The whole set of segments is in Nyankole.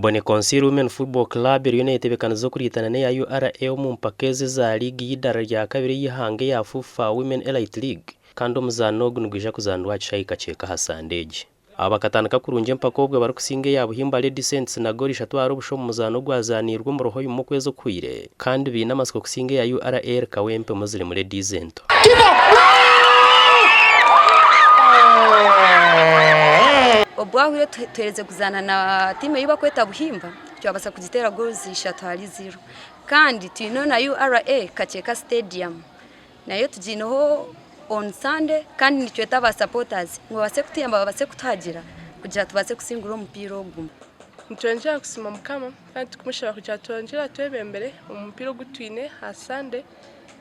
Boneconsir Women Football Club eriyo neyetebekanisa okuriitana n'eya URA omu mpaka ezi eza liigi y'eidaara rya kabiri ey'eihanga eya FUFA Women Elite League kandi omuzaano ogu nigwija kuzaanirwa aha kishaayi Kakyeka aha Sande egi. Aba bakatandika kurungi empaka obwe barikusinga eya Buhimba Lady Saints na goolo ishatu ahari obusha omu muzaano ogwazaaniirwe omu Ruhoyuma okwezi okuhweire kandi baine amatsiko kusinga eya URA eri Kawempe Muslim Ladies ento. Obwahwire tuhereze kuzaana na tiimu ei barikweta Buhimba twabaasa kugiteera goals ishatu ahari ziro kandi twineho na URA Kakyeka Stadium nayo tugiineho on Sunday kandi nitweta ba supporters ngu babaase kutuyamba babaase kutuhagira kugira tubaase kusingura omupiira ogu. Nitwongyera kusiima Mukama kandi turikumushaba kugira ngu ayongyere atwebembere omu mupiira ogu twine aha Sunday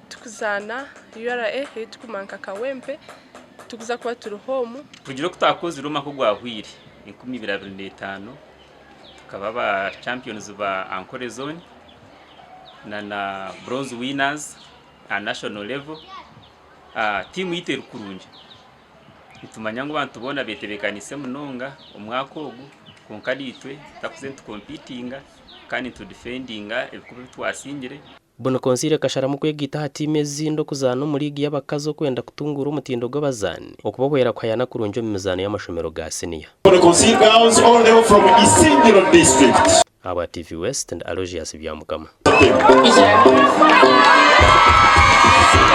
turikuzaana URA ei turikumanya nka Kawempe turikuza kuba turi home. Kurugiirira oku twakozire omwaka ogwahweire 2025 tukaba ba champions ba Ankole zone na bronze winners aha national level. Tiimu yaitu eri kurungi nitumanya ngu abantu boona betebeekaniise munonga omwaka ogu kwonka naitwe tutakuze nitukompitinga kandi nitudifendinga ebikopo ebi twasingire. Boneconsir ekasharamu kwegaita aha tiimu ezindi okuzaana omu liigi y'abakazi okwenda kutunguura omutindo gw'abazaani okubahwera kuhayana kurungi omu mizaano y'amashomero ga siniya. Boneconsir Girls all the way from Isingiro district. Ahabwa TV West ndi Aloysius Byamukama.